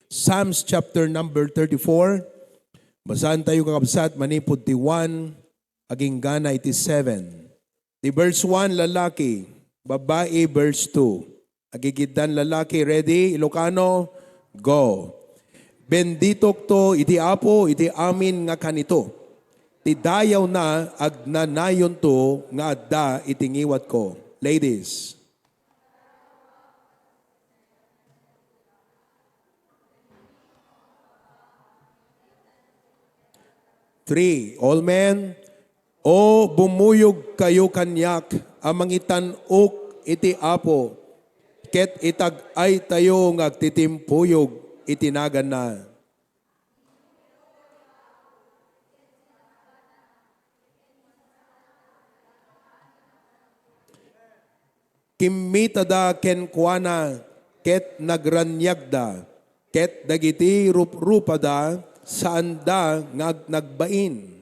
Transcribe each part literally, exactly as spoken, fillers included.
Psalms chapter number thirty-four. Basaan tayo, kakabsat, manipud ti one, aginggana iti seven. Ti verse one, lalaki, babai, verse two. Agigiddan lalaki, ready? Ilocano, go. Benditokto iti Apo, iti amin nga kanito. Ti dayawna, agnanayonto nga adda iti ngiwatko. Ladies. Three, all men, O bumuyog kayo kaniak a mangitan-ok iti Apo, ket itag-ay tayo nga agtitimpuyog iti naganna. Kimmitada kenkuana ket nagraniagda, ket dagiti ruprupada saanda nga agnagbain.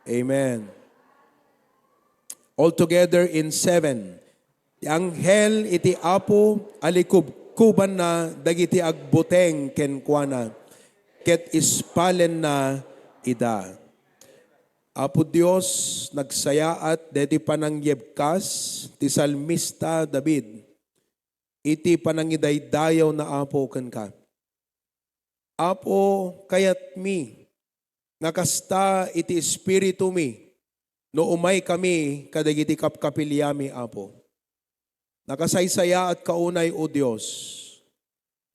Amen. All together in seven. Ti anghel iti Apo alikubkubanna dagiti agbuteng kenkuana, ket ispalenna ida. Apo Dios, nagsayaat deti panangyebkas ti salmista David iti panangidaydayawna, Apo, kenka. Apo, kayatmi nga kasta iti espiritumi no umaykami kadagiti kapkapiliami, Apo. Nakasaysayaatka unay, O Dios,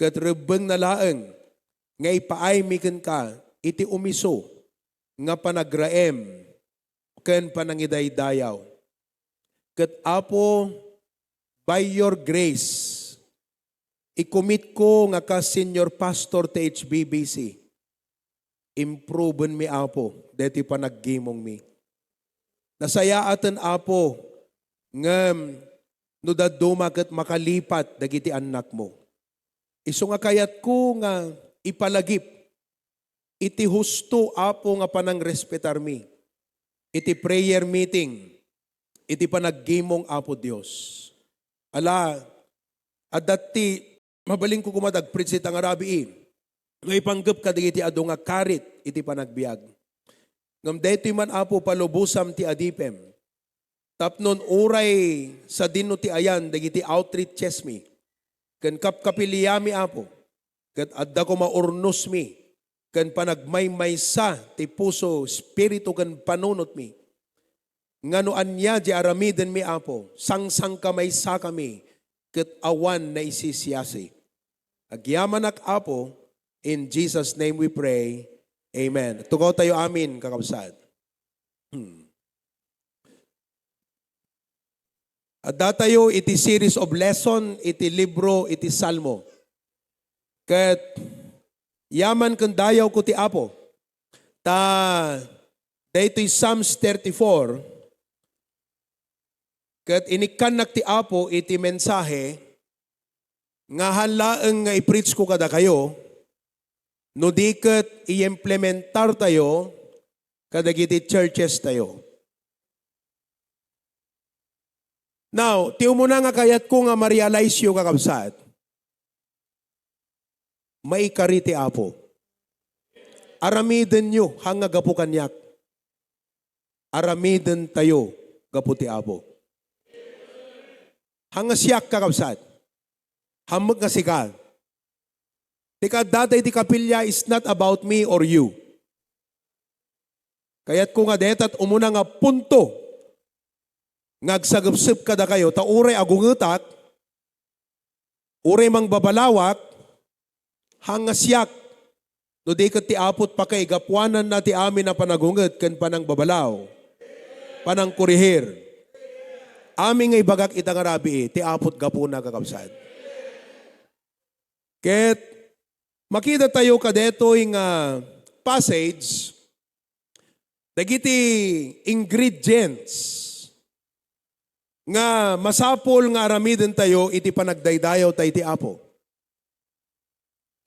ket rebbengna laeng nga ipaaymi kenka iti umiso nga panagraem ken panangidaydayaw. Ket, Apo, by your grace, i-commit ko nga kas senior pastor ti H B B C. Improvenmi, Apo, deti panaggimongmi. Nasayaaten, Apo, ngem no dadduma ket makalipat dagiti annakmo. Isu nga kayatko nga ipalagip iti husto, Apo, nga panangrespetarmi iti prayer meeting, iti panaggimong, Apo Dios. Ala, adda ti, mabalinko koma ti agpreach ita nga rabii, nga ipanggep kadagiti adu nga karit iti panagbiag. Ngem daytoy man, Apo, palubosam ti adipem. Tapno uray sadino ti ayan dagiti outreachesmi ken kapkapiliami, Apo, ket adda koma urnosmi ken panagmaymaysa ti puso, espiritu, ken panunotmi, nga no ania ti aramidenmi, Apo, sangsangkamaysakami ket awan naisisiasi. Agyamanak, Apo, in Jesus' name we pray. Amen. Tugaw tayo, amin, kakabsat. Hmm. Addatayo iti series of lesson iti libro iti Salmo. Ket yaman ken dayawko ti Apo. Ta daytoy Psalms thirty-four, ket inikkannak ti Apo iti mensahe nga haan laeng nga i-preach ko kadakayo, no di ket i-implementar tayo kadagiti churches tayo. Now, ti umuna nga kayatko nga ma-realize yo, kakabsat, maikari ti Apo. Aramiden yo, haan nga gapu kaniak. Aramiden tayo gapu ti Apo. Haan nga siak, kakabsat. Haan met nga sika. Ti kaadda iti kapilya is not about me or you. Kayatko nga dayta ti umuna nga punto nga agsagepsep kadakayo, ta uray agungetak, uray mangbabalawak, haan nga siak, no di ket ti Apo ti pakaigapuananna ti amin a panagunget ken panangbabalaw, panangkurihir. Amin nga ibagak ita nga rabii, ti Apo ti gapuna, kakabsat. Ket makita tayo kadetoy nga passage, dagiti ingredients nga masapul nga aramiden tayo iti panagdaydayaw ta iti Apo.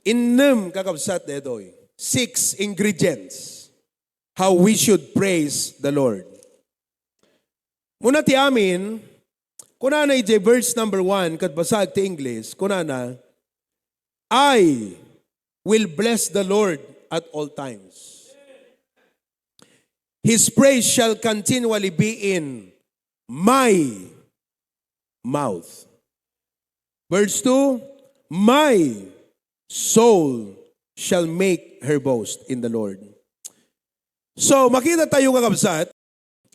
Innem, kakabsat, detoy. Six ingredients how we should praise the Lord. Muna ti amin, kunana idiay verse number one, ket basaek ti English, kunana, "I will bless the Lord at all times. His praise shall continually be in my mouth." Verse two, "My soul shall make her boast in the Lord." So, makita tayo, kakabsat,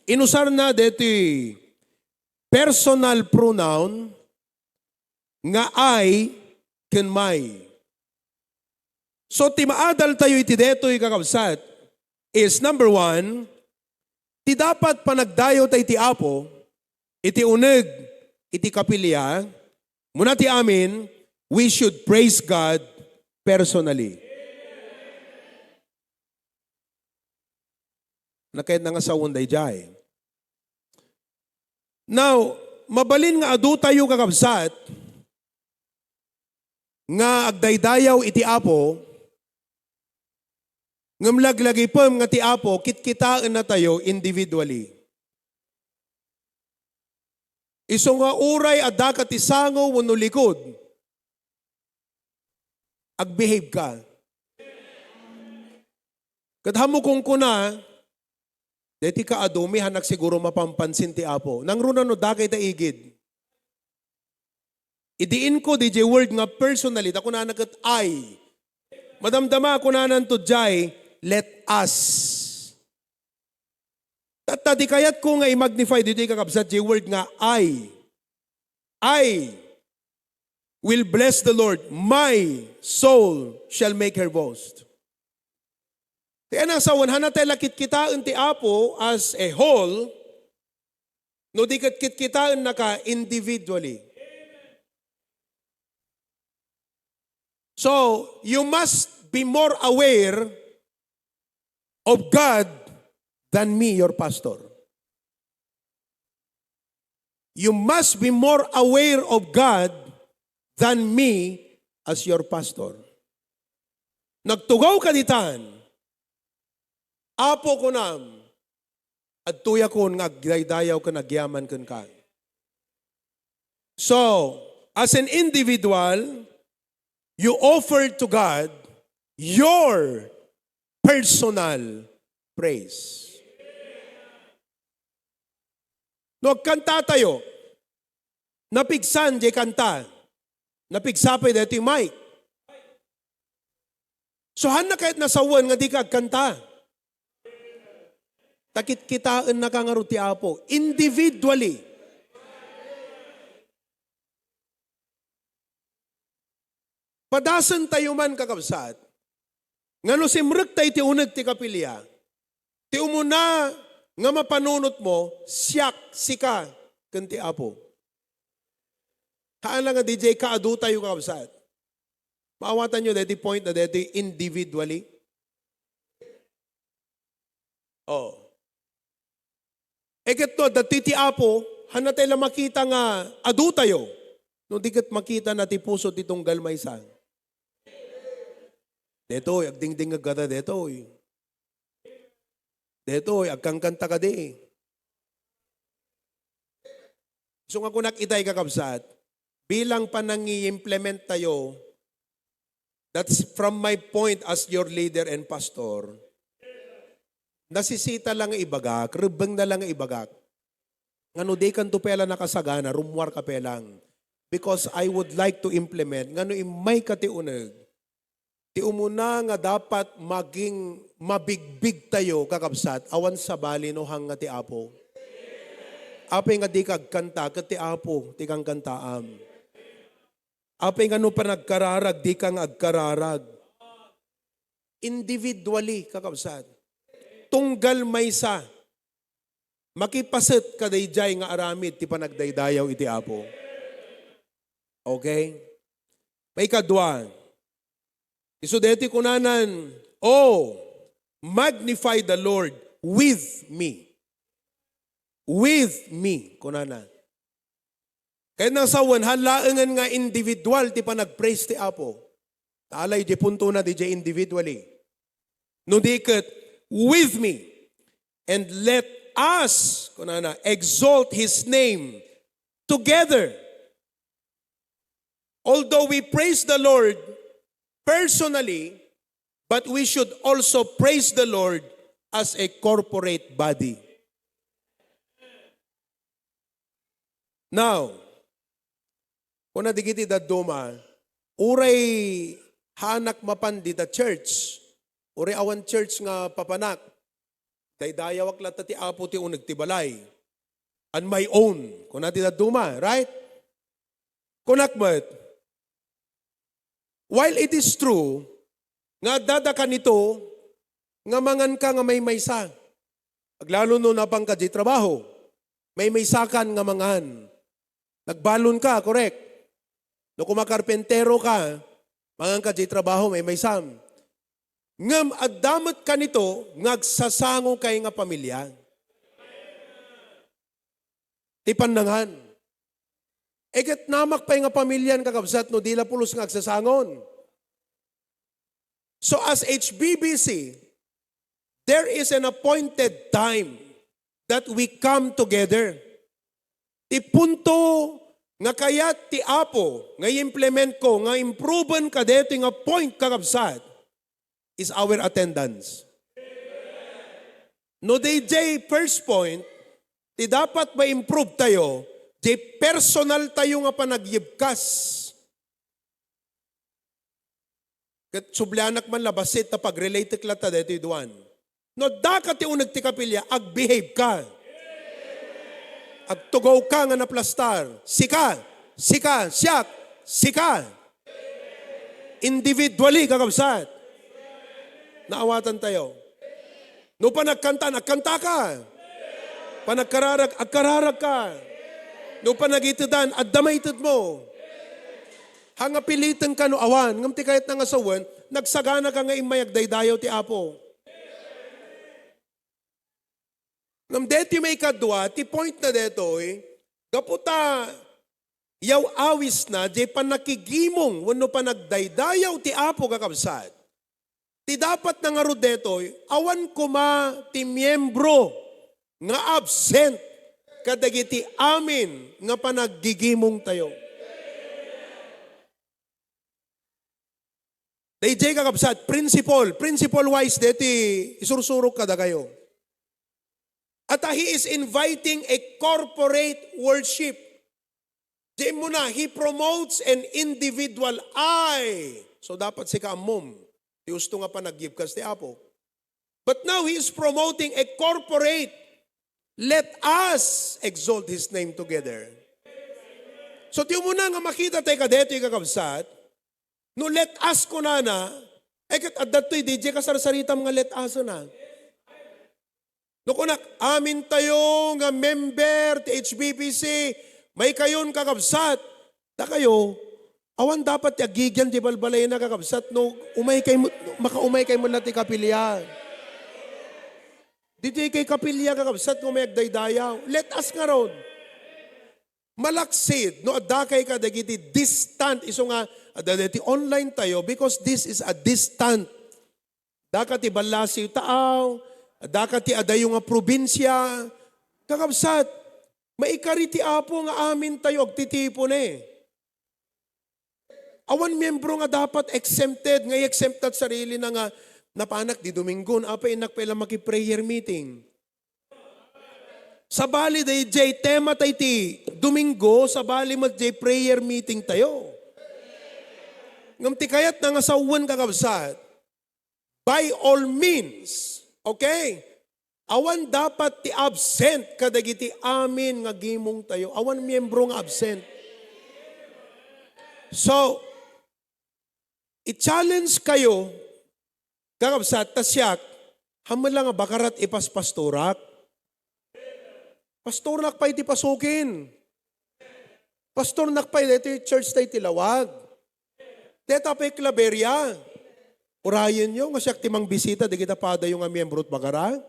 inusarna deti personal pronoun nga I ken my. So, ti maadal tayo iti detoy, kakabsat, is number one, ti dapat panagdayawta iti Apo, iti uneg, iti kapilya, muna ti amin, we should praise God personally. Nakayatna nga sawen daydiay. Now, mabalin nga adu tayo, kakabsat, nga agdaydayaw iti Apo, ngem laglagipem nga ti Apo, kitkitaenna tayo individually. Isu nga uray addaka ti sango wenno likod, agbehave ka. Ket ammo kunkuna, deti kaadumi, hanak siguro mapampansin ti Apo. Nangruna no dakay ta igid. Idi inko didiay word nga personally, ta kunana ket I. Madamdama, kunananto diay, "Let us." Tatta, di kayatko nga i-magnify didiay, kakabsat, diay word nga I. "I will bless the Lord. My soul shall make her boast." Ti anasawan, hana tay la kitkitaen ti Apo as a whole, no di ket kitkitaennaka individually. So, you must be more aware of God than me, your pastor. You must be more aware of God than me as your pastor. Nagtugaw ka ditan, "Apo," kunam, "adtoyakon nga agdaydayaw ken agyaman kenka." So, as an individual, you offer to God your personal praise. No agkanta tayo, napigsan diay kanta, napigsa pay daytoy mic. So, hannaka ket nasawen nga dika agkanta. Ta kitkitaennaka ngarud ti Apo, individually. Padasen tayo man, kakabsat, nga no simrekta iti uneg ti kapilya, ti umuna nga mapanunotmo, siak, sika, ken ti Apo. Haan la nga didiay kaadu tayo, kakabsat. Maawatanyo deti point na deti individually. Oh. E ket no, adtoy ti Apo, hannatay la makita nga adu tayo. No di ket makitana ti puso ti tunggal maysa. Detoy, agdingdingngeg kadi detoy. Detoy, agkankanta kadi. So nga kunak itay, kakabsat, bilang panangi-implement tayo, that's from my point as your leader and pastor, nasisita lang nga ibagak, rebbengna lang nga ibagak. Ngano di kanto pay la nakasagana, rummuar ka pay lang. Because I would like to implement, ngano immay ka ti uneg, ti umuna nga dapat maging mabigbig tayo, kakabsat, awan sabali no hang nga ti Apo. Apay nga di ka agkanta, ket ti Apo ti kankantaam. Apay nga no panagkararag, di ka nga agkararag. Individually, kakabsat. Tunggal maysa. Makipaset kadaydiay nga aramid ti panagdaydayaw iti Apo. Okay? Maikadua, isu deti kunanan, "Oh, magnify the Lord with me." "With me," kunana. Kayatna nga sawen, haan laengen nga individual ti panag-praise ti Apo. Ta ala idiay puntona, diay individually. No di ket, "With me, and let us, kunana, exalt His name together. Although we praise the Lord personally, but we should also praise the Lord as a corporate body. Now, kuna dagiti dadduma, uray haanak mapan dita church, uray awan church nga papanak, daydayawak latta ti Apo ti uneg ti balay. On my own. Kuna ti dadduma, right? Kunak met, while it is true nga addada kanito nga manganka nga maymaysa, aglalo no napanka di trabaho, maymaysakan nga mangan. Nagbalon ka, correct? No kuma karpentero ka, manganka di trabaho, maymaysam. Ngem adda met kanito nga agsasango kay nga pamilya. Ti pannangan. Iket namak pay nga pamilyan, kakabsat, no di la pulos nga agsasangon. So as H B B C, there is an appointed time that we come together. Ti punto nga kayat ti Apo nga i-implement ko, nga improven kadaytoy nga point, kakabsat, is our attendance. No, D J, first point, ti dapat ma-improve tayo, di personal tayo nga panagyibkas. Ket sublianak man la bassit ta pag-relatek latta daytoy duan. No adda ka ti uneg ti kapilya, agbehave ka. Agtugaw ka nga naplastar. Sika, sika, siak, sika. Individually, kakabsat. Naawatan tayo. No panagkantaan, agkanta ka. Panagkararag, agkararag ka. No panagitedan, adda maited mo. Hanga piliten ka no awan, ngem ti kayatna nga sawen, nagsagana ka nga immay agdaydayaw ti Apo. Ngem deti maikadua, ti point na detoy, gapu ta yaw-awisna, di pannakigimong wenno panagdaydayaw ti Apo, kakabsat. Ti dapat na ngarud detoy, awan koma ti miembro nga absent kadagiti amin nga panaggigimong tayo. Daydiay, kakabsat, principle, principle wise deti isursurok kadakayo. At, ah, he is inviting a corporate worship. Di mo na, he promotes an individual I. So, dapat sika ammom ti usto nga panagyibkas ti Apo. But now, he is promoting a corporate, "Let us exalt his name together." So, ti umuna nga makita tayo kadetoy, kakabsat, no "let us" kunana, ay ket adda toy, di kasarsaritam nga "let us" na. No kunak, "Amin tayo nga member ti H B B C, maikayon, kakabsat." Dakayo, awan dapat ti agigian ti balbalayna, kakabsat, no umay kay, makaumay kay met la ti kapilya. Ditoy kay kapilya, kakabsat, no may agdaydayaw. "Let us" ngarud. Malaksid, no adda kay kadagiti distant, isu nga, adda dagiti online tayo, because this is a distant. Daka ti ballasiw taaw, daka ti adayo nga probinsia. Kakabsat, maikari ti Apo nga amin tayo agtitipon eh. Awan miyembro nga dapat exempted, nga i-exempt ta sarili na nga, "Napanak di Domingo, apay innak pay la maki-prayer meeting." Sabali daydiay tema tay ti Domingo, sabali met diay prayer meeting tayo. Ngem ti kayatna nga sawen, kakabsat, by all means, okay? Awan dapat ti absent kadagiti amin nga gimong tayo. Awan miyembro nga absent. So, i-challenge kayo, kakabsat, ta siak, hamela nga bakarat ipaspastorak. Pastornak pay ti pasukin. Pastornak pay daytoy church tay ti lawag. Deta pay Claveria. Urayenyo nga siak ti mangbisita dagita padayo nga miyembro ti bagara.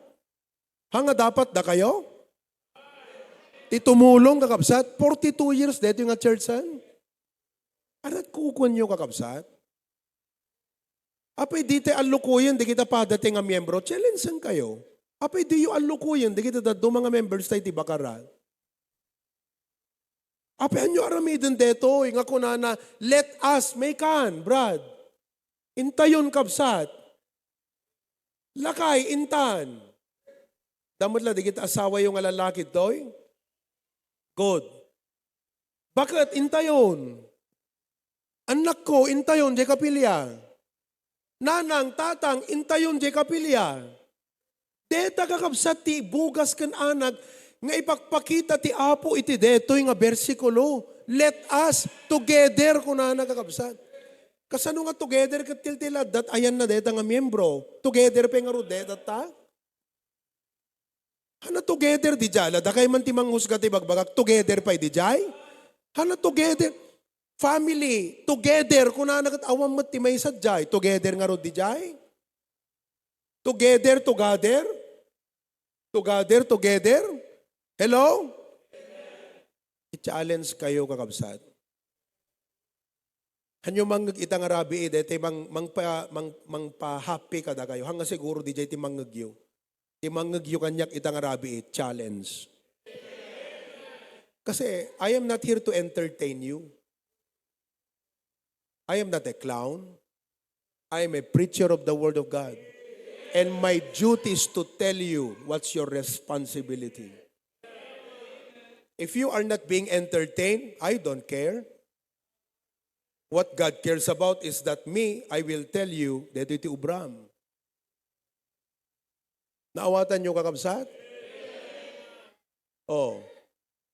Ha, nga dapat dakayo? Ti tumulong, kakabsat, forty-two years daytoy nga church, han? Arat kukuanyo, kakabsat? Apay, di tay allukoyen dagita padayo nga miyembro, challenge-en kayo. Apay, diyo allukoyen dagiti dadduma nga members ta iti bakara. Apay, anyo aramiden detoy nga kunana, "Let us, may kan, Brad. Intayon, kabsat. Lakay, intan." Damot la dagiti asawayo nga lalaki toy? Good. Baket intayon? Annakko, intayon jay kapilya. Nanang, tatang, intayon jay kapilya. Deta, kakabsat, ti bugas ken anak nga ipakpakita ti Apo iti detoy nga bersikulo. "Let us together," kunana, kakabsat. Kasano nga together ket tiltiladdat ayanna deta nga miembro? Together pay ngarud deta ta? Hana together di jay? La dakay man ti manghusga ti bagbagak, together pay di jay? Hana together? Family, together, kunana ket awan met ti maysa jay. Together ngarud di jay? Together, together? Together, together? Hello? I-challenge kayo, kakabsat. Hanyo mangngeg ita nga rabii, daytoy mang-, mangpa-, mang-, mangpa-happy kadakayo. Hanga siguro di jay ti mangngegyo. Ti mangngegyo kaniak ita nga rabii, challenge. Kasi I am not here to entertain you. I am not a clown. I am a preacher of the Word of God. And my duty is to tell you what's your responsibility. If you are not being entertained, I don't care. What God cares about is that me, I will tell you, daytoy ti ubram. Naawatan niyo, kakabsat? Oh.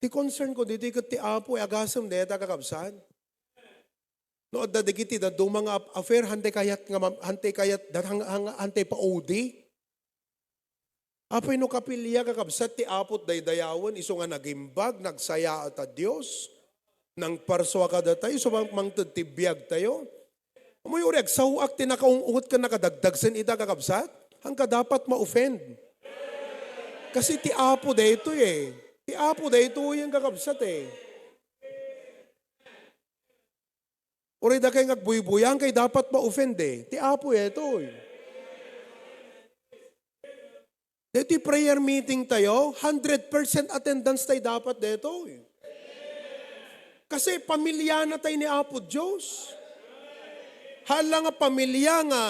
Ti concern ko ditoy ket ti Apo, eh, agasem dayta, kakabsat. No adda dagiti dadduma nga ap-, affair, hantay kayat nga mam-, hantay kayat, dat-, hang-, hang-, hantay paudi. Apay no kapilya, kakabsat, ti Apo't daydayawen, isu nga nagimbag, nagsayaat a Dios, nangparsua kadatayo, isu mang-, mangted ti biagtayo. Amoy uri, agsaoak ti nakaung-ot ken nakadagdagsen ita, kakabsat? Hangka dapat ma-offend. Kasi ti Apo daytoy, eh. Ti Apo daytoy, kakabsat, eh. Uray dakay nga agbuybuya, hangkay dapat ma-offend, eh. Ti Apo, eh, daytoy. Daytoy prayer meeting tayo, hundred percent attendance tay dapat daytoy. Kasi pamiliana tay ni Apo Dios. Hala nga pamilya nga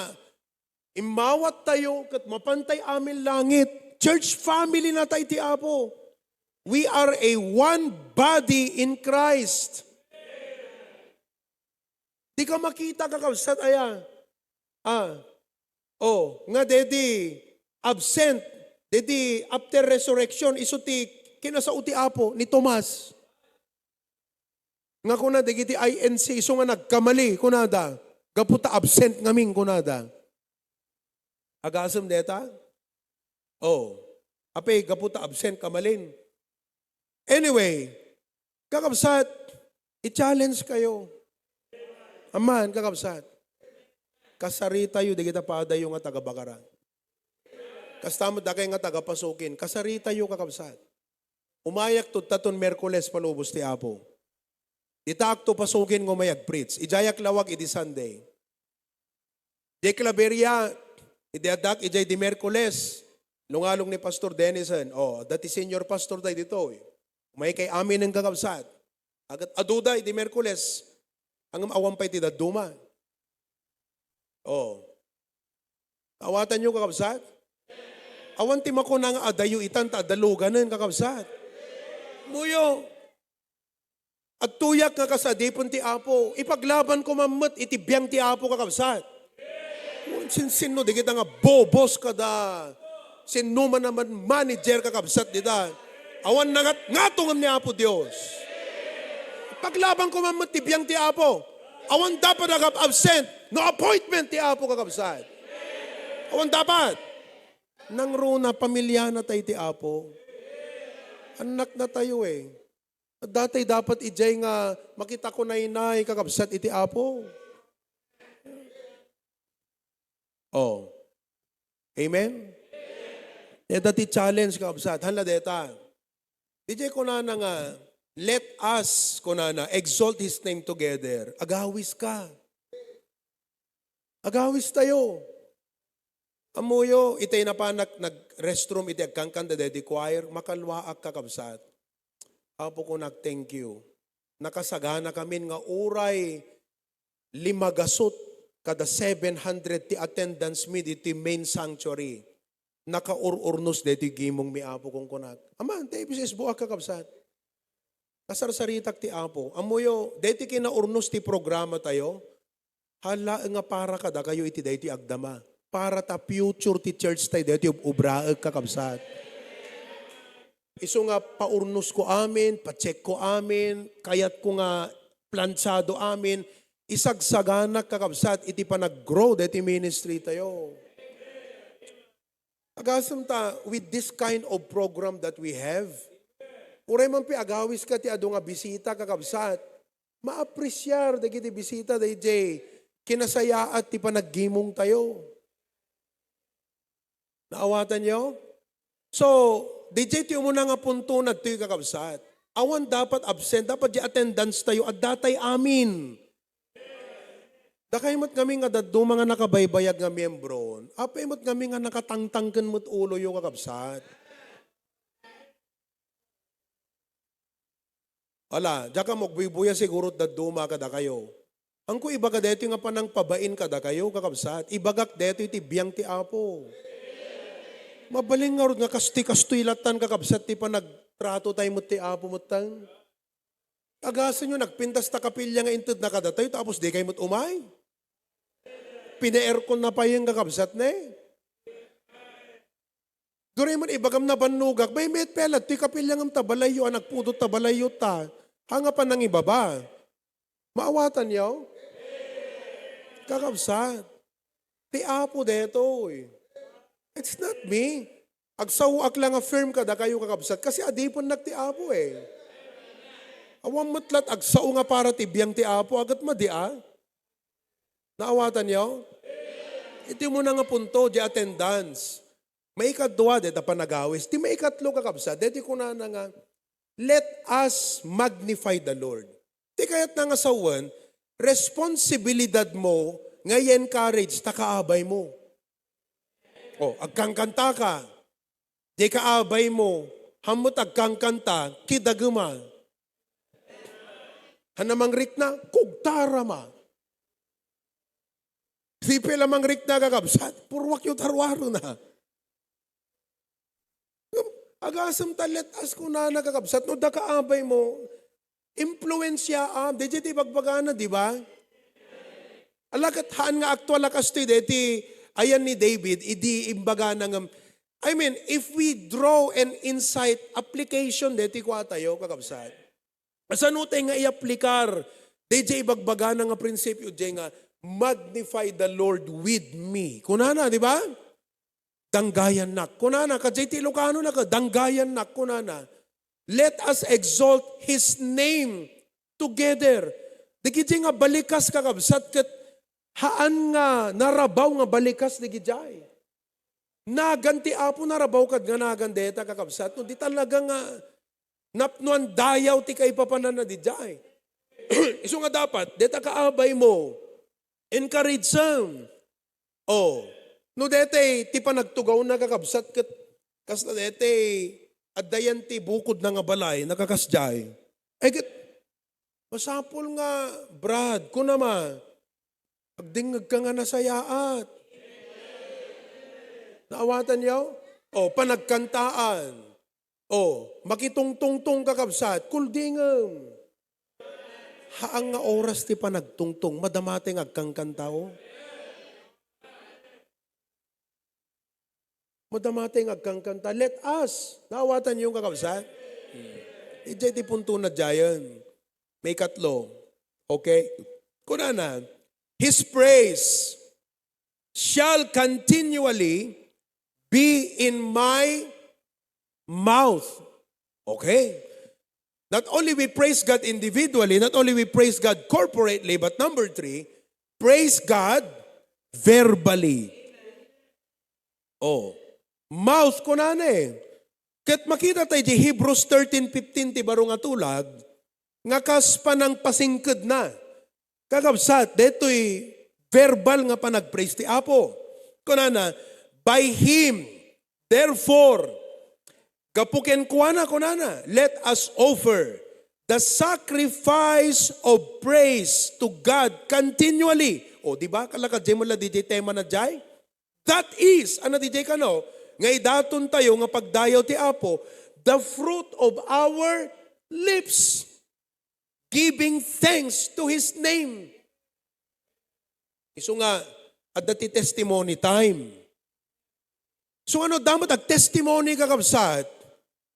immawat tayo ket mapan tay amin langit. Church family na tay ti Apo. We are a one body in Christ. Di ka makita, kakabsat, aya. Ah. Oh, nga dedi absent, dedi after resurrection, isu ti kinasao ti Apo ni Tomas. Nga kuna dagiti I N C, isu nga nagkamali, kunada, gapu ta absent ngamin, kunada. Agasem deta? Oh. Apay, gapu ta absent ka malin. Anyway, kakabsat, i-challenge kayo. Aman, kakabsat. Kasaritayo, dagita padayo nga taga-Bacara. Kasta met dakay nga taga-Pasukin. Kasaritayo, kakabsat. Umayak to taton Miyerkules palubos ti Apo. Ditaak to Pasukin nga umay agpreach. Idiayak lawag idi Sunday. Di Claveria, idi addak idiay di Miyerkules, lungalong ni Pastor Denison, "Oh, dati senior pastor tayo dito, eh. Umay kay amin ng kakabsat." Agat aduda, idi Miyerkules, ngem awan pay ti dadduma. Oh. Awatan niyo, kakabsat? Awan ti makuna nga adayo itan ta adaluganen, kakabsat. Muyo. Agtuyak nga kasadipen ti Apo. Ipaglaban ko man met iti biang ti Apo, kakabsat. Sinsinno dagita nga bobos kada sinno man a manager, kakabsat, dita. Awan nangat-ngato ngem ni Apo Dios. Ipaglaban ko man met ti biang ti Apo. Awan dapat agab-absent. No appointment ti Apo, kakabsat. Awan dapat. Nangruna, pamiliana tay ti Apo. Annak na tayo, eh. Datay dapat idiay nga makita ko naynay, kakabsat, iti Apo. Oh. Amen? Deta ti challenge, kakabsat. Hala deta. Idiay kunana nga, "Let us," kunana, "exalt His name together." Agawis ka. Agawis tayo. Ammoyo, itay napanak nag-restroom iti agkankanta daydi choir, makaluaak, kakabsat. Apo, kunak, "Thank you." Nakasaganakamin nga uray limagasut kada seven hundred ti attendance mi ditoy main sanctuary. Nakaur-urnos daytoy gimongmi, Apo, kunkunak. Aman, ti F C S buak, kakabsat. Nasarsaritak ti Apo. Ammoyo, daytoy kinaurnos ti programa tayo, hala nga para kadakayo iti daytoy agdama. Para ta future ti church tayo daytoy ub-, ubraek, kakabsat. Isu nga paurnosko amin, pacheckko amin, kayatko nga plansado amin, isagsaganak, kakabsat, iti panag-grow daytoy ministry tayo. Agasem ta, with this kind of program that we have, uray man pay agawiska ti adu nga bisita, kakabsat, maapresiar dagiti bisita dayjay kinasayaat ti panaggimong tayo. Naawatanyo? So, dayjay ti umuna nga punto, nagtoy, kakabsat. Awan dapat absent, dapat di attendance tayo, addatay amin. Dakay met ngamin nga dadduma nga nakabaybayag nga miyembro, apay met ngamin nga nakatangtang ken met uloyo, kakabsat. Ala, diak a magbuybuya siguro dadduma kadakayo. Angko ibaga daytoy nga panangpabain kadakayo, kakabsat, ibagak daytoy ti biang ti Apo. Mabalin ngarud nga kastoy-kastoy lattan, kakabsat, ti panagtrato tayo met ti Apo metten. Agasenyo, nagpintas ta kapilya nga inted na kadatayo, tapos di kayo met umay. Pina-aircon na payen, kakabsat, ne? Duray man ibagam nabannogak, bay met pela, toy kapilya ngem ta balayyo, a nagpudot ta balayyo ta. Ha nga panangibaba. Maawatanyo? Kakabsat. Ti Apo detoy. It's not me. Agsaoak la nga firm kadakayo, kakabsat, kasi adipennak ti Apo, eh. Awan met lat agsao nga para ti biang ti Apo, agat madi, a? Naawatanyo? Iti umuna nga punto, di attendance. Maikadua, deta panagawis. Ti maikatlo, kakabsat, deti kunana nga, "Let us magnify the Lord." Ti kayatna nga sawen, responsibilidad mo nga i-encourage ta kaabay mo. O, agkankanta ka. Di kaabay mo, hammot agkankanta, kidagema. Hanna mangrikna, kugtarama. Sipe la mangrikna, kakabsat, purwak yo taruaro na. Agasem ta, let us kunana, kakabsat, no da kaabay mo, impluensyaam, dayjay ti ibagbagana, di ba? Ala ket haan nga aktual a kastoy deti ayan ni David, idi imbagana ngem, I mean, if we draw an insight, application deti kuatayo, kakabsat. Kasano tay nga iaplikar dayjay ibagbagana nga prinsipio, jay nga, "Magnify the Lord with me." Kunana, di ba? "Danggayannak." Kunana, kadiay ti Ilocano na ka, "Danggayannak," kunana. "Let us exalt His name together." Dagidiay nga balikas, kakabsat, ket haan nga narabaw nga balikas dagidiay. Nagan ti Apo, narabaw kad nga nagan deta, kakabsat. No, di talaga nga napnoan dayaw ti kaipapananna didiay. Isu nga dapat, deta kaabay mo, encourage them. O, no detay ti panagtugawna, kakabsat, ket kasla detay addayan ti bukodna nga balay, nakakasdiay. Ay, ket, masapul nga, Brad, kunama, agdingngegka nga nasayaat. Naawatanyo? O, panagkantaan. O, makitungtungtong, kakabsat, kuldingem. Haan nga oras ti panagtungtong, madamati nga agkankanta, o. Madamati nga agkankanta. Let us. Naawatanyo, kakabsat? Hmm. Idiay ti punto na diayen. Maikatlo. Okay? Kunana, "His praise shall continually be in my mouth." Okay? Not only we praise God individually, not only we praise God corporately, but number three, praise God verbally. Oh, mouth kunana, eh. Ket makita tayo di Hebrews thirteen fifteen ti baro nga tulag, nga kas panangpasingkedna. Kakabsat, detoy verbal nga panagpraise ti Apo. Kunana, By him, therefore, gapu kenkuana, kunana, let us offer the sacrifice of praise to God continually. O, di ba? Kalakad jay mo la di jay tema na jay? That is, ano di jay kano? Nga idaton tayo nga pagdayaw ti Apo, the fruit of our lips, giving thanks to His name. Isu nga, adda ti testimony time. So ano, damat ag testimony, kakabsat?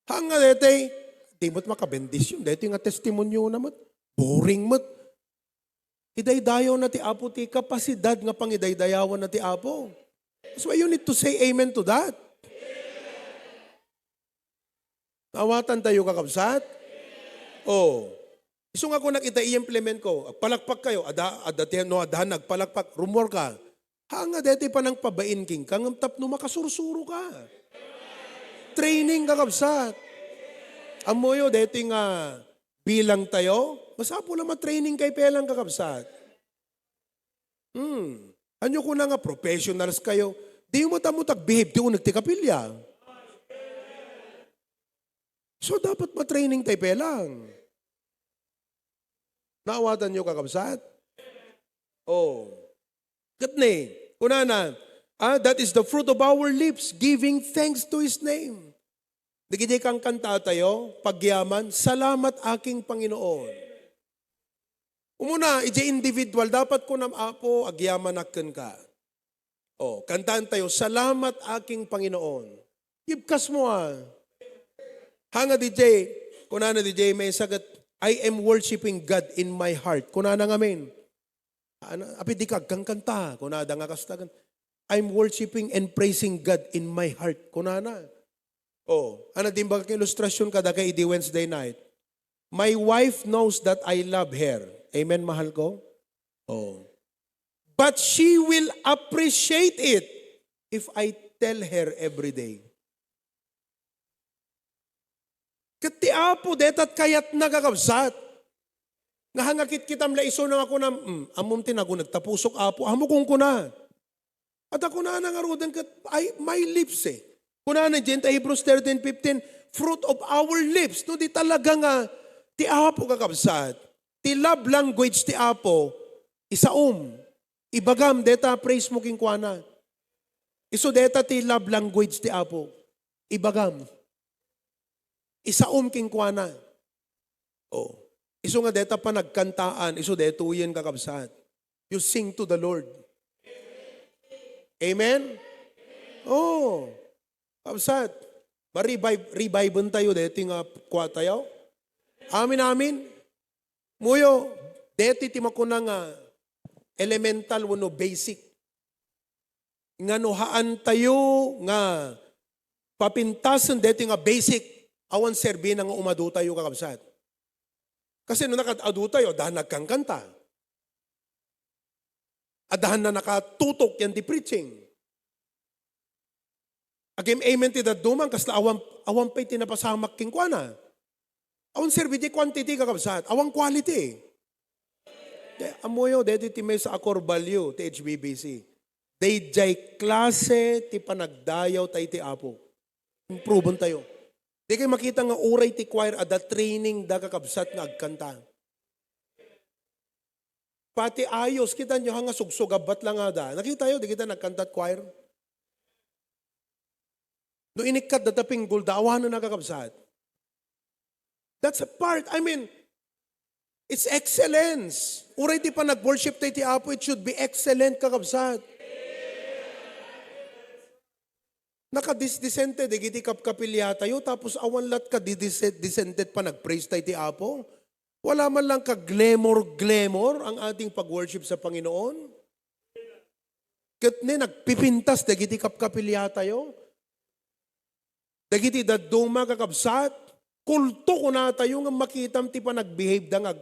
Hanga dete, di mo't makabendisyon. Dete nga testimonyo na mo't. Boring mo't. Idaydayaw na ti Apo ti kapasidad nga pangidaydayawan na ti Apo. That's why you need to say amen to that. Naawatan tayo, kakabsat? Oh. Isu nga kunak ita i-implement ko, agpalakpak kayo, ada, ada ti, no, ada nagpalakpak, rumor ka. Hanga deti panangpabain king ka, ngem tapno makasursuro ka. Training, kakabsat. Ammoyo, deti nga bilang tayo, masapul a ma-training kay pelang, kakabsat. Hmm. Anyo kuna nga professionals kayo? Di mo tamo tagbehave ti uneg ti kapilya. So, dapat ma-training tayo pelang. Naawatan nyo, kakabsat? Oh. Ket ne, kunana, ah, that is the fruit of our lips, giving thanks to His name. Dagiti kankanta tayo, pagyaman, "Salamat, aking Panginoon." Umuna, idiay individual, dapat kunam, "Apo, agyamanak kenka." Oh, kantaan tayo, "Salamat, aking Panginoon." Ibkas mo, ah. Hanga didiay, kunana didiay, may sagat, "I am worshiping God in my heart." Kunana ngamin. Ano, apid di ka agkankanta, kunada nga kasta, "I'm worshiping and praising God in my heart," kunana. Oh, ano, dimbag ka ilustrasyon kada kay idi Wednesday night? "My wife knows that I love her." Amen, mahal ko? Oh. "But she will appreciate it if I tell her every day." Ket ti Apo, detat kayatna, kakabsat. Nga hangakit kitam la isu nga kunam, "Mm, ammom ti naguneg ta pusok, Apo." Amo kunkuna. At ako na nangaruden ket, ay, my lips eh. Kunana diay ta Hebrews thirteen fifteen, "Fruit of our lips." No, di talaga nga ti Apo, kakabsat. Ti love language ti Apo, isaom. Ibagam, deta praise mo kenkuana. Isu deta ti love language ti Apo. Ibagam. Isaom kenkuana. Oh. Isu nga deta panagkantaan, isu detoyen, kakabsat. You sing to the Lord. Amen? Oh. Kabsat, ma-revive, revive-en tayo deti nga kua tayo. Amin, amin. Muyo, deti ti makuna nga elemental wenno basic. Nga no haan tayo nga papintasen deti nga basic, awan serbina nga umadu tayo, kakabsat. Kasi no nakad-adu tayo, adda nagkankanta. Adda nakatutok yan di preaching. Agim-amen ti dadduma, kasla awan, awan pay ti napasamak kenkuana. Awan serbi ti quantity, kakabsat. Awan quality. Te, amoyo, deti ti maysa a core value ti H B B C. Daydiay klase ti panagdayaw tay ti Apo. Improven tayo. Di kayo makita nga uray ti choir, adda training da, kakabsat, nga agkanta. Pati ayos, kita nyo, ha, nga sugsugabbat lang ada. Nakita yo, di kita nagkantat choir? No inikkat data pinggol, daawanan na, kakabsat. That's a part, I mean, it's excellence. Uray ti panag-worship tayo ti Apo, it should be excellent, kakabsat. Nakadisdisente dagiti kapkapilya tayo, tapos awan lat kadisdisente panag-praise tayo ti Apo. Wala man lang ka-glamour-glamour ang ating pag-worship sa Panginoon. Ket ni nagpipintas dagiti kapkapilya tayo. Dagiti dadduma, kakabsat, kulto kuna tayo nga makitam ti panag-behave da nga ag,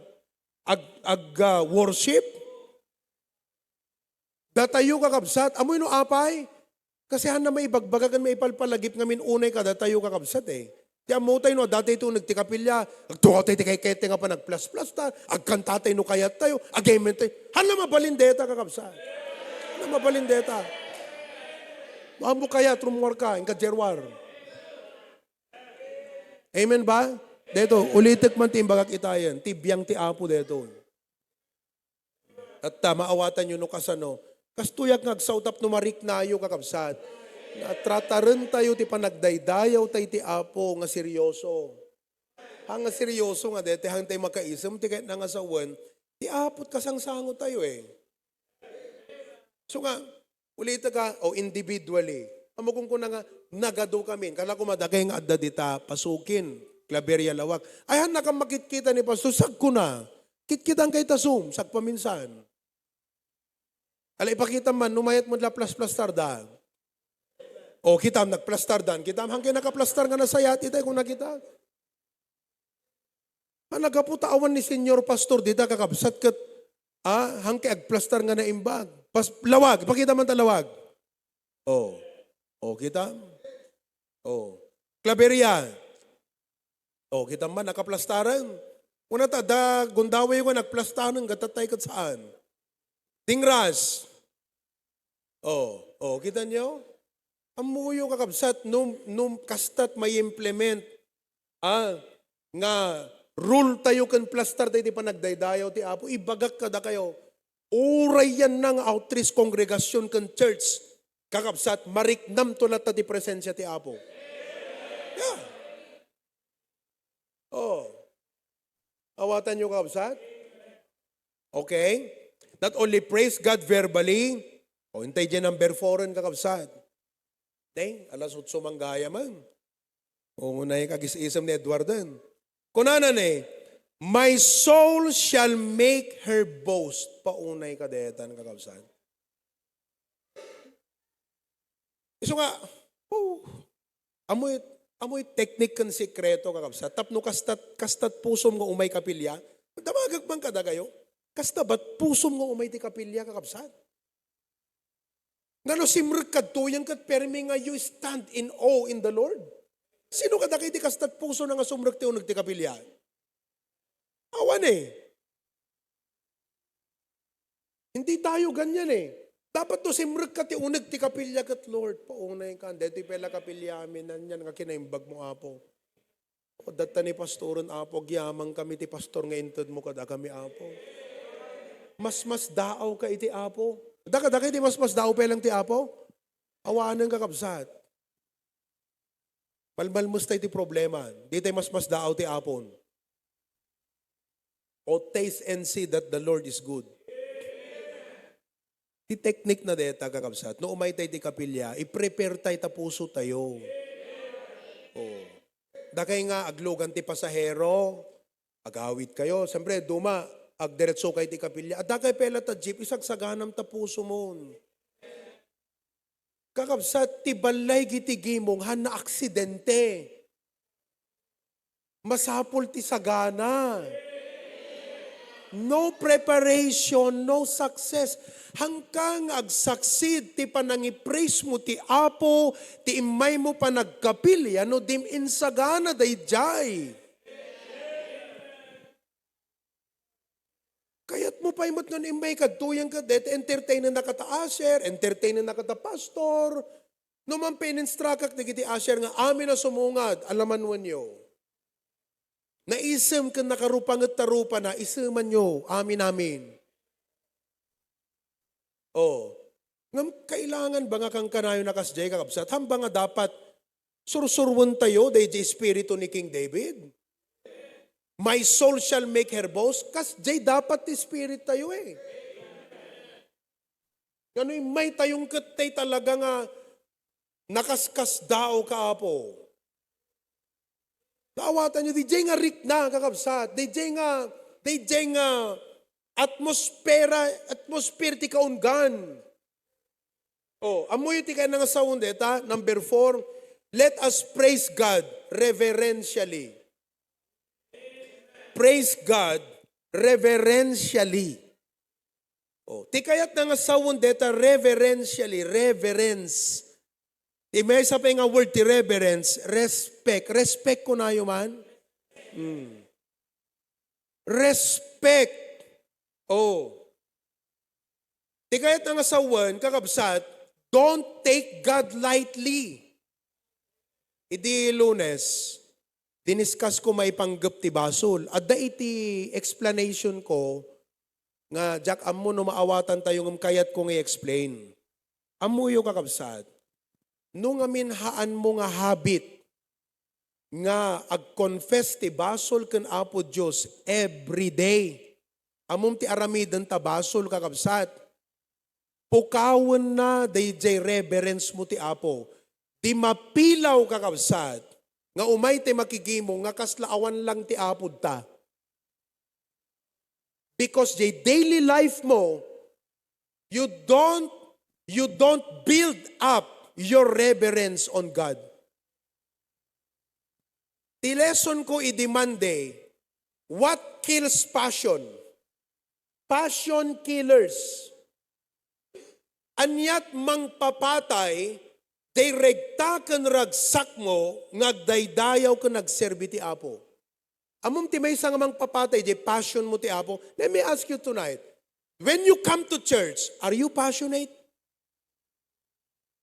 ag, ag, ah, worship. Datayo, kakabsat, amoy no apay? Kasi haan na maibagbaga ken maipalpalagip ngamin unay kadatayo, kakabsat, eh. Ti ammo tayo no, dati ito nagtikapilya, agtukaw tayo ti kaikete nga panagplasplasta, agkanta tayo no kayat tayo, agemen tayo. Haan na mabalin deta, kakabsat. Haan na mabalin deta. Ammok kayat, rummuarka, inka Gerwar. Amen ba? Deto, ulitek man ti imbagak itayen, ti biang ti Apo deto. At, ah, maawatanyo no kasano. Kastoyak nga agsaw tapno mariknayo, kakabsat. Nga tratarentayo ti panagdaydayaw tay ti Apo nga seryoso. Ha nga seryoso nga dete, hangtay makaisem ti kayat nga sawen, ti Apo kasangsango tayo eh. So nga, ulitek, o individually. Amo kung kuna nga, nagadu kami. Kala ko madagay nga adda dita, pasukin, Claveria, Laoag. Ay, han, nakamakitkita ni Pastor, sagkuna. Kitkitan kay ta Zoom, sagpaminsan. Ala, ipakita man, numayat mo la plas-plastar da. O, kitam, nagplastar dan. Kitam, hangkay nakaplastar nga nasayat, itay kung nakita. Ah, nagapu ta awan ni Senior Pastor dita, kakabsat, ket, ah, hangkay agplastar nga naimbag. Pas-, Laoag, ipakita man ta Laoag. O. O, kita? O. Claveria. O, kita man, nakaplastaren. Kuna ta, da, Gundaway nga nagplastaren, gatatay ket saan. Tingras. O, o, kita niyo? Ammoyo, kakabsat, num, num, kastat may implement, ah, nga rule tayo ken plastar tayo ti panagdaydayaw ti Apo. Ibagak kadakayo, uray yan nga outreach, kongregasyon, ken church, kakabsat, mariknamto latta ti presensia ti Apo. Yeah. Oh. Awatanyo, kabsat? Okay? Not only praise God verbally, o, intay diay number four-en, kakabsat. Deng, alas otso manggayam. O, unay kagis-isem ni Edwarden. Kunana ni, "My soul shall make her boast." Paunay ka detan, kakabsat. Isu nga, oh, amoy, amoy teknik ken sekreto, kakabsat. Tapno kastat, kastat pusom nga umay kapilya, damagek man kadakayo. Kasta bat pusom nga umay ti kapilya, kakabsat? Nga no simrek kadtoyen ket permi nga you stand in awe in the Lord. Sino kadakay ti kastat pusona nga sumrek ti uneg ti kapilya? Awan eh. Hindi tayo ganyan eh. Dapat no simrek ka ti uneg ti kapilya ket, "Lord, paunay ka. Daytoy pay la kapilya amin, anian nga kinaimbag mo, Apo. O, datta ni pastoren, Apo, agyaman kami ti pastor nga inted mo kadakami, Apo." Masmasdaaw ka iti Apo. Daka, daka iti masmasdaaw pay lang ti Apo? Awanen, kakabsat. Malmalmestay ti problema. Ditay masmasdaaw ti Apon. O, taste and see that the Lord is good. Ti teknik na deta, kakabsat, no umay tay ti kapilya, i-prepare tay ta puso tayo. O. Dakay nga aglugan ti pasahero, agawid kayo. Siyempre, duma, agdiretso kay ti kapilya. Adda kay pela ta jeep, isagsaganam ta puso mon. Kakabsat, ti balay giti gimong, han naaksidente. Masapul ti sagana. No preparation, no success. Hangka nga ag-succeed ti panangipraise mo ti Apo, ti immay mo panagkapilya, no dim insagana daydiay. Kayat mo pay met nga no immay kadtoyen ket dayta entertainen na kata usher, entertainen na kata pastor. No man pay in-instruct-ak dagiti usher nga amin a sumungad, alaman wenyo. Naisem ken nakarupanget ta rupana, isemanyo, amin, amin. Oh. Ngem kailangan ba nga kankanayon a kasdiay, kakabsat? Hamba nga dapat sursurwen tayo daydiay espiritu ni King David? "My soul shall make her boast." Kasdiay dapat ti spirit tayo eh. Ngano immay tayon ket tay talaga nga nakaskasdaaw ka, Apo? Naawatan niyo, daydiay nga rikna, kakabsat. Daydiay nga, daydiay nga atmosfera, atmosphere ti kaunggan. Oh, ammoyo ti kayatna nga sawen deta, number four, let us praise God reverentially. Praise God reverentially. Oh, ti kayatna nga sawen deta reverentially, reverence. Ti maysa pay nga word ti reverence, respect. Respect kunayo man? Hmm. Respect. Oh. Ti kayatna nga sawen, kakabsat, Don't take God lightly. Idi Lunes, diniskas ko maipanggep ti basol. Adda iti explanation ko nga diak ammo no maawatan tayo ngem kayat ko nga i-explain. Ammoyo, kakabsat, no ngamin haanmo nga habit nga ag-confess ti basol ken Apo Dios every day. Ammom ti aramiden ta basol, kakabsat? Pukawenna daydiay reverence mo ti Apo. Di mapilaw, kakabsat, nga umay ti makigimo nga kasla awan lang ti Apo ta. Because the daily life mo, you don't, you don't build up your reverence on God. Ti lesson ko idi Monday, what kills passion? Passion killers. Aniat mangpapatay, day regta ken ragsakmo nga agdaydayaw ken agserbi ti Apo. Ammom ti maysa nga mangpapatay, di passion mo ti Apo. Let me ask you tonight, when you come to church, are you passionate?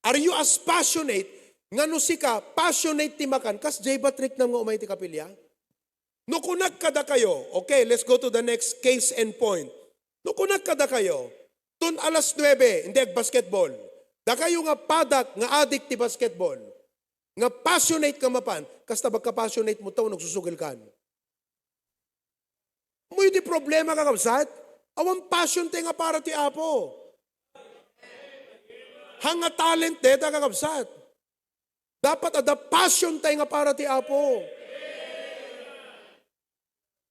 Are you as passionate nga no sika, passionate ti makan, kas jay batriknam nga umay ti kapilya? No kunak kadakayo, okay, let's go to the next case and point. No kunak kadakayo, ton alas nuebe, hindi agbasketball. Dakayo nga padak, nga adik ti basketball. Nga passionate ka mapan, kasta bagka passionate mo tao, nagsusugil kan. Amoy ti problema, kakabsat? Awan passion tayo nga para ti Apo. Hanga talent deta, kakabsat. Dapat ada passion tayo nga para ti Apo.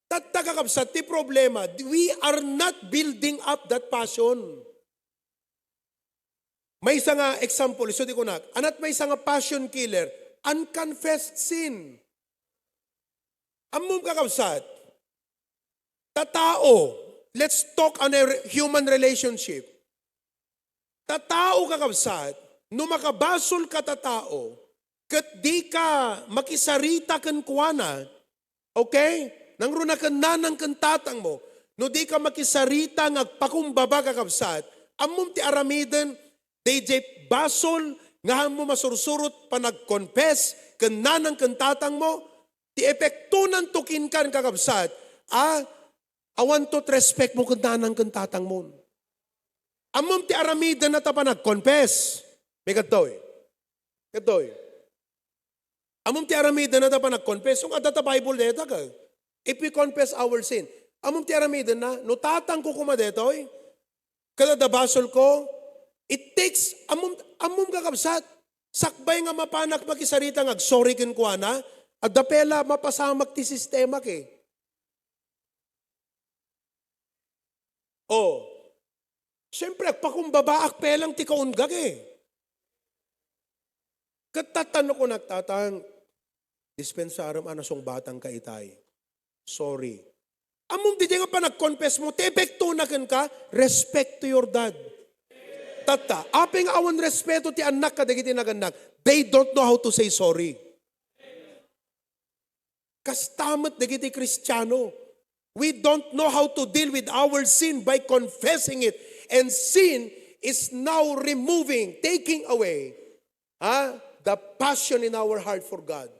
Tatta, kakabsat, ti problema, we are not building up that passion. Maysa nga example, isu ti kunak, anat maysa nga passion killer, unconfessed sin. Ammom, kakabsat, tatao, let's talk on a re-, human relationship. Tatao, kakabsat, no makabasol ka tatao, ket di ka makisarita kenkuana, okay? Nangruna ken nanang ken tatang mo, no di ka makisarita nga agpakumbaba, kakabsat, ammom ti aramiden, daydiay basol nga haanmo masursurot panagkonfess ken nanang ken tatang mo, ti epektonan to kenkan, kakabsat, a, awan to respect mo ken nanang ken tatang mo. Ammom ti aramiden na ta panagkonfess. May kadtoy. Kadtoy. Ammom ti aramiden na ta panagkonfess. Kung adda ta Bible deta ka. If we confess our sin. Ammom ti aramiden na, no tatang ko kuma detoy, kada da basol ko, it takes, ammom, ammom, kakabsat, sakbay nga mapanak makisarita nga agsorry kenkuana, adda pay la mapasamak ti sistema ke. Oh, siyempre, agpakumbabaak pay lang ti kaunggak eh. Ket tattan no kunak, "Tatang, dispensarem a nasungbatanka itay. Sorry." Ammom diay nga panagkonfess mo, ti epektona kenka, respect to your dad. Tatta, apay nga awan respeto ti annak kadagiti nagannak, they don't know how to say sorry. Kasta met dagiti Kristiano. We don't know how to deal with our sin by confessing it. And sin is now removing, taking away, ha, the passion in our heart for God.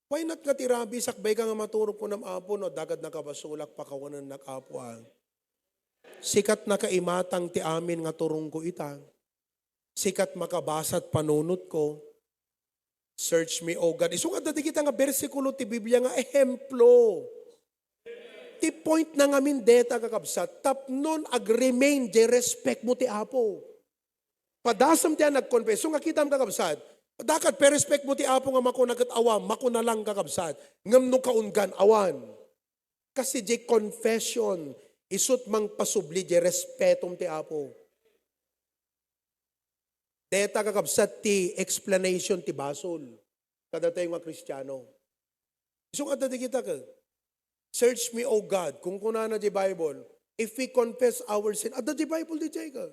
Why not nga ti rabi, sakbay ka nga maturog kunam, "Apo, no, dagad nakabasolak, pakawanennak, Apo, ah." Sika ti nakaimatang ti amin nga turongko ita. Sika ti makabasa ti panunotko. Search me, O God. Isu nga adda dagita nga bersikulo ti Biblia nga ehemplo. Ti point na ngamin deta, kakabsat, tapnon ag-remain diay respect mo ti Apo. Padasem ti a nagkonfess. Isu nga kitam, kakabsat, dakad pay respect mo ti Apo nga makuna ket awa, makuna lang, kakabsat. Ngem no kaunggan, awan. Kasi diay confession, isut mangpasubli diay respetom ti Apo. Deta, kakabsat, ti explanation ti basol kadatayo nga Kristiano. Isu nga adda dagita ket, "Search me, O God," kunkunana diay Bible. If we confess our sin, adda diay Bible diay ka.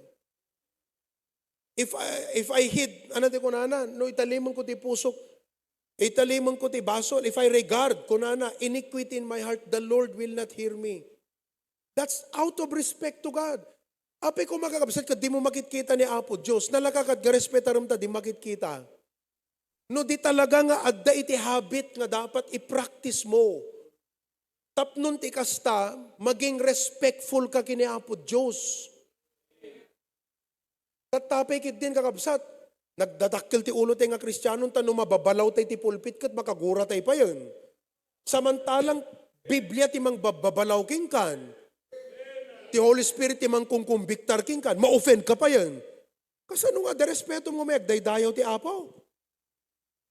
If I, if I hid, ano ti kunana? No italimen ko ti pusok, italimen ko ti basol, if I regard, kunana, "iniquity in my heart, the Lord will not hear me." That's out of respect to God. Apay koma, kakabsat, ket dimo makitkita ni Apo Dios, nalaka ket nga respetarem ta di makitkita. No di talaga nga adda iti habit nga dapat i-practice mo, tapno ti kasta, maging respectful ka ken ni Apo Dios. Ket apay ketdin, kakabsat, nagdadakkel ti ulo tay nga Kristiano, ta no mababalaw tay ti pulpit ket makagura tay payen. Samantalang Biblia ti mangbababalaw kenkan. Ti Holy Spirit ti mangkongkombiktar kenkan. Ma-offend ka payen. Kasano nga adda respetom nga agdaydayaw ti Apo?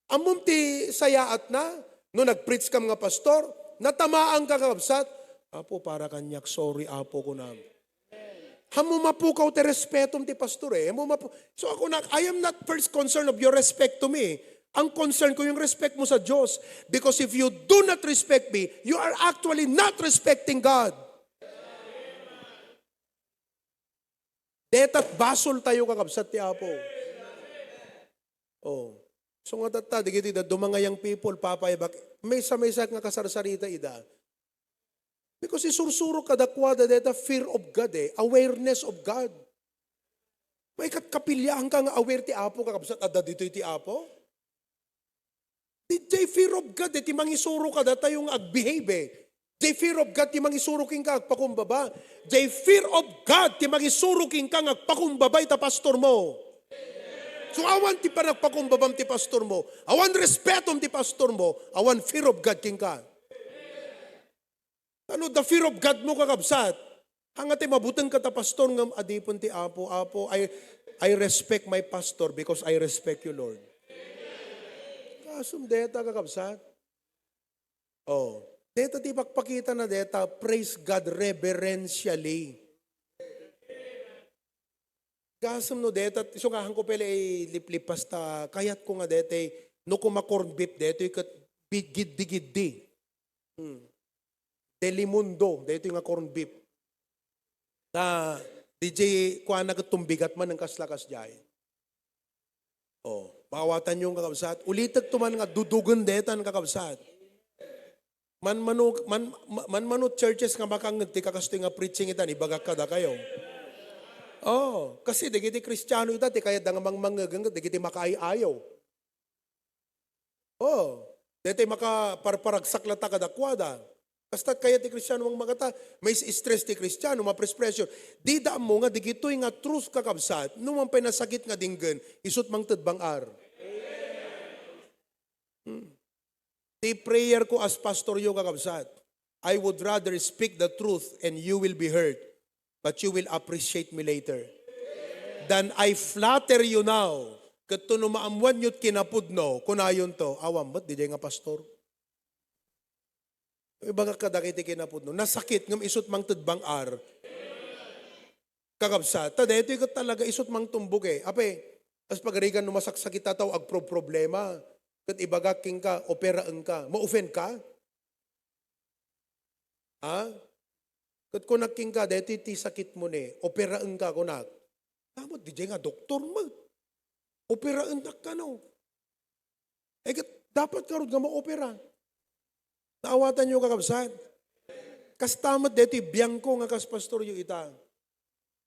Ammom ti sayaatna, no nag-preach kam nga pastor, natamaanka, kakabsat, "Apo, para kaniak, sorry, Apo," kunam. Ammom mapukaw ti respetom ti pastor, eh. Ammom mapu-, so ako na, I am not first concern of your respect to me. Ang concern ko yung respect mo sa Diyos. Because if you do not respect me, you are actually not respecting God. Deta't basol tayo, kakabsat ti Apo. Oh. So nga tatta, digiti dadduma nga young people, papayabak, maysa-maysa nga kasarsarita ida. Because isursuro kadakuada deta fear of God, eh, awareness of God. May kat kapilian ka nga aware ti Apo, kakabsat, adda ditoy ti Apo. Di jay fear of God, eh, ti mangisuro kadatayo nga agbehave, eh. Jay fear of God ti mangisuro kenka agpakumbaba. Jay fear of God ti mangisuro kenka nga agpakumbaba ita pastor mo. So awan ti panagpakumbabam ti pastor mo, awan respetom ti pastor mo, awan fear of God kenka. Ano the fear of God mo, kakabsat? Hanga ti mabuteng ka ta pastor ngem adipen ti Apo, "Apo, I, I respect my pastor because I respect you, Lord." Kasum deta, kakabsat? Oh, deta ti pakpakita na deta, praise God reverentially. Gasem no deta, isu nga hanko pele iliplipas ta kayatko nga deta, no kuma corn beef deta, ket bi-, giddi-giddi. Hmm. Telemundo, deta nga corn beef. Ta, D J, kuana ket tumbigat man ang kasla kasjay. Oh, paawatan yung kakabsat. Ulitek to man nga dudugen detan, kakabsat. Man mano, man, man mano churches nga makangngeg ti kakastoy nga preaching itan, ibagak kadakayo. Oh, kasi dagiti Kristiano ita, ti kayat da nga mangmangngeg, dagiti makaay-ayo. Oh, dagiti makaparparagsak latta kadakuada. Kasta kayat ti Kristiano mangmagata, may stress ti Kristiano, ma-press pressure. Di da ammo nga digitoy nga truth, kakabsat, no man pay nasakit nga dinggen, isut mangted bang-ar. Hmm. Ti prayer ko as pastor yo, kakabsat, I would rather speak the truth and you will be hurt, but you will appreciate me later. Than I flatter you now, ket no maammuan yo't kinapudno, kunayon to, "Awan met, diay nga pastor." Ibagak kadagiti kinapudno, nasakit ngem isut mangted bang-ar. Kakabsat, ta daytoy ket talaga isut mangtumbok eh. Apay, as pagarigan no masaksakit a tao, agproproblema, ket ibagak kenka, operaenka, ma-offend ka? Ha? Ket kunak kenka, daytoy ti sakit mo ni, operaenka, kunak. Tamot, diay nga doktor met. Operaennak kano. Eh, ket dapat ngarud nga maopera. Naawatan yo, kakabsat? Kasta met daytoy biangko nga kas pastor yo ita.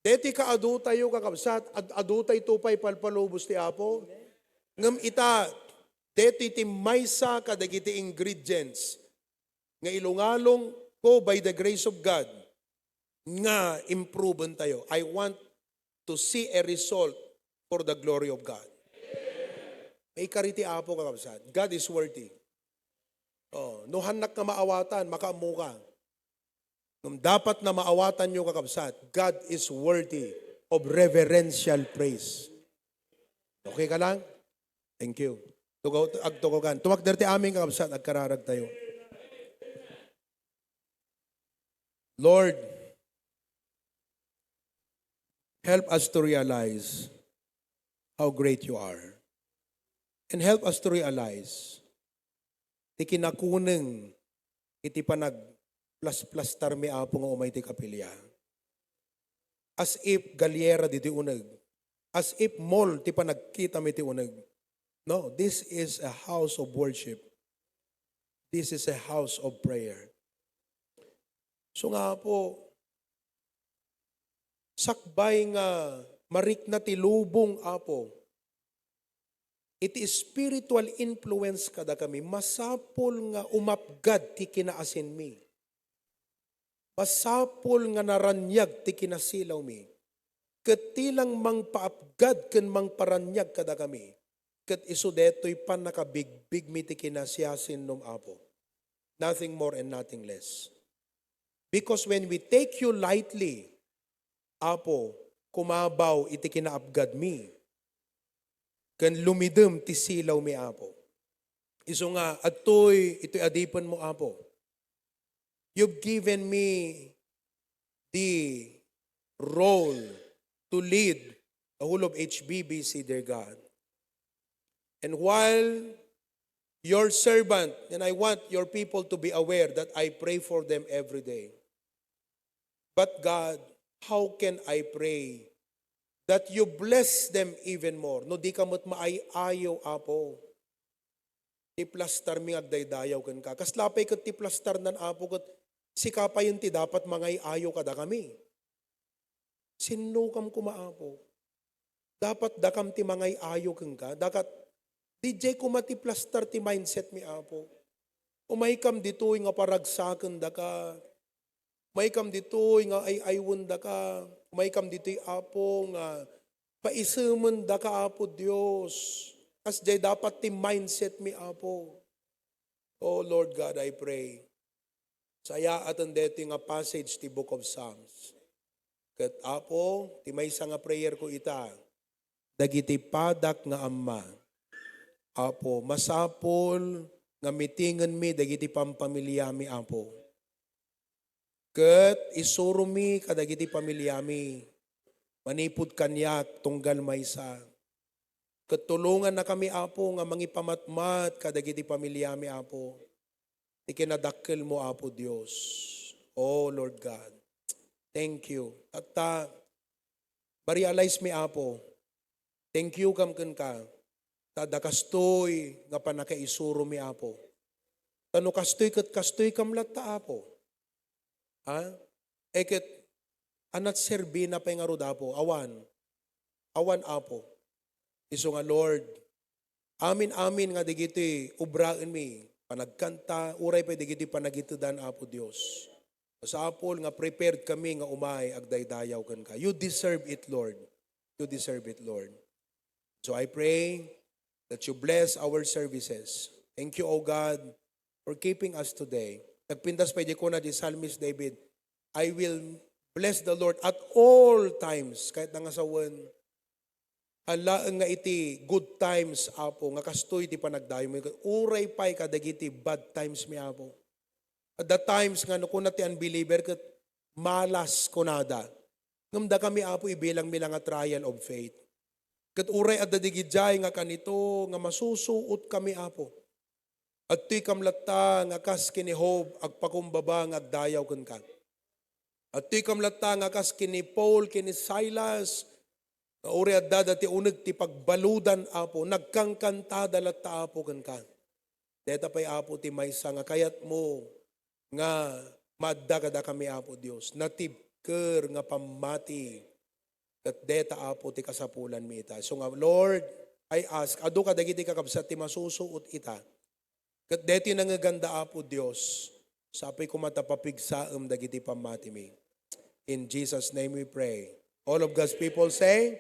Daytoy kaadu tayo, kakabsat, ad-, adu tayo pay palpalubos ti Apo. Ngem ita, daytoy ti maysa kadagiti ingredients nga ilungalong ko by the grace of God nga improven tayo. I want to see a result for the glory of God. Maikari ti Apo, kakabsat. God is worthy. Oh, no hannak nga maawatan, makaammo ka. Ngem dapat na maawatan yo, kakabsat, God is worthy of reverential praise. Okay ka lang? Thank you. Tugaw, agtugawan. Tumakder ti amin, kakabsat, agkararag tayo. Lord, help us to realize how great you are. And help us to realize ti kinakuneng iti panagplasplastarmi, Apo, nga umay ti kapilya. As if galyera ditoy uneg. As if mall ti panagkitami ti uneg. No, this is a house of worship. This is a house of prayer. So nga, Apo, sakbay nga marikna ti lubong, Apo, iti spiritual influence kadakami, masapul nga umapgad ti kinaasinmi. Masapul nga naraniag ti kinasilawmi. Ket ti lang mangpaapgad ken mangparaniag kadakami, ket isu daytoy pannakabigbigmi ti kinasiasinnom, Apo. Nothing more and nothing less. Because when we take you lightly, Apo, kumabaw iti kinaapgadmi, ken lumidem ti silawmi, Apo. Isu nga, adtoy itoy adipenmo, Apo. You've given me the role to lead the whole of H B B C, dear God. And while your servant, and I want your people to be aware that I pray for them every day. But God, how can I pray that you bless them even more? No, di ka met maay-ayo, Apo. Ti plastarmi nga agdaydayaw kenka. Kasla pay ket ti plastarnan, Apo, ket sika payen ti dapat mangay-ayo kadakami. Sinnokam koma, Apo. Dapat dakam ti mangay-ayo kenka. Dakat, didiay koma ti plastar ti mindsetmi, Apo. Umaykam ditoy nga paragsakendaka. Umaykam ditoy nga ay-aywendaka. Umaykam ditoy, Apo, nga paisemendaka, Apo Dios. Kasdiay dapat ti mindsetmi, Apo. Oh Lord God, I pray. Sayaaten daytoy nga passage ti Book of Psalms. Ket, Apo, ti maysa nga prayer ko ita, dagiti padak nga amma, Apo, masapul nga mitingenmi dagiti pampamiliami, Apo. Ket isuromi kadagiti pamiliami manipud kaniak tunggal maysa. Ket tulongannakami, Apo, nga mangipamatmat kadagiti pamiliami, Apo, ti kinadakkelmo, Apo Dios. Oh Lord God, thank you. Tatta, ma-realize mi, Apo, thank you kam kenka, ta adda kastoy nga pannakaisuromi, Apo. Ta no kastoy ket kastoy kam latta, Apo. Ha? E ket, anat serbina pay ngarud, Apo? Awan. Awan, Apo. Isu nga, Lord, amin-amin nga dagiti obraenmi, panagkanta, uray pay dagiti panagitedan, Apo Dios. Masapul nga prepared kami nga umay agdaydayaw kenka. You deserve it, Lord. You deserve it, Lord. So I pray that you bless our services. Thank you, O God, for keeping us today. Nagpintas pay di kuna di Psalmist David, "I will bless the Lord at all times." Kahit nga sawen, alaen nga iti good times, Apo, nga kastoy ti panagdayawmi. Uray pay kadagiti bad times mi, Apo. At the times nga no kuna ti unbeliever, ket malas kunada. Ngem dakami, Apo, ibilangmi la nga trial of faith. Ket uray adda digidiay nga kanito nga masusuot kami, Apo. Adtoy kam latta nga kas ken ni Job, agpakumbaba nga agdayaw kenka. Adtoy kam latta nga kas ken ni Paul, ken ni Silas, nga uray adda dati uneg ti pagbaludan, Apo, nagkankantada latta, Apo, kenka. Deta pay, Apo, ti maysa nga kayatmo nga maadda kadakami, Apo Dios, natibker nga pammati. Ket deta, Apo, ti kasapulanmi ita. So nga, Lord, I ask, adu kadagiti kakabsat ti masusuot ita. Ket deti nangeganda, Apo Dios, sapay koma ta papigsaem dagiti pammatimi. In Jesus' name we pray. All of God's people say,